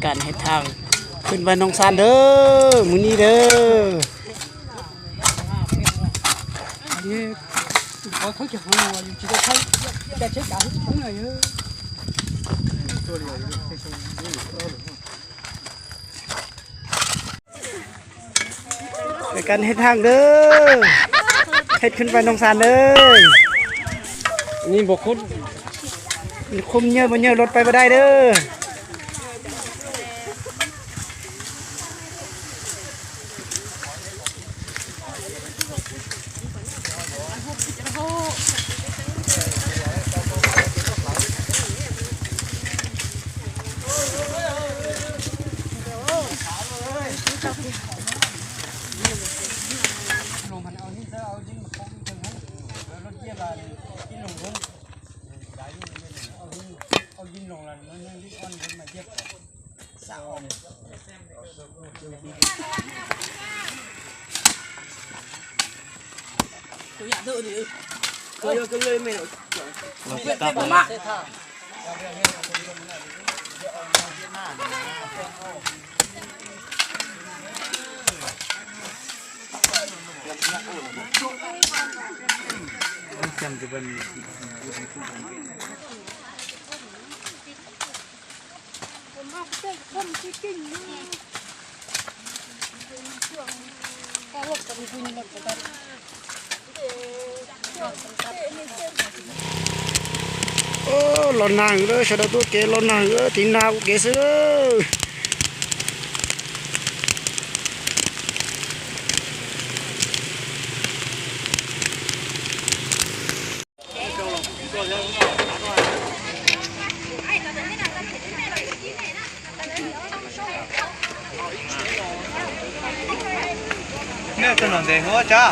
Kam hais thaaj khwb Vaj Noog Xaas dawb, mus ni dawb. Kam hais thaaj dawb, hais khwb Vaj Noog Xaas dawb. Khum nyawj mas nyawj lawv pais puas dai dawb. Los nag lawm, sawv daws tuaj kev los nag lawm, tiv nag ua kev xwb. Nej tus nom ntev huv tsa.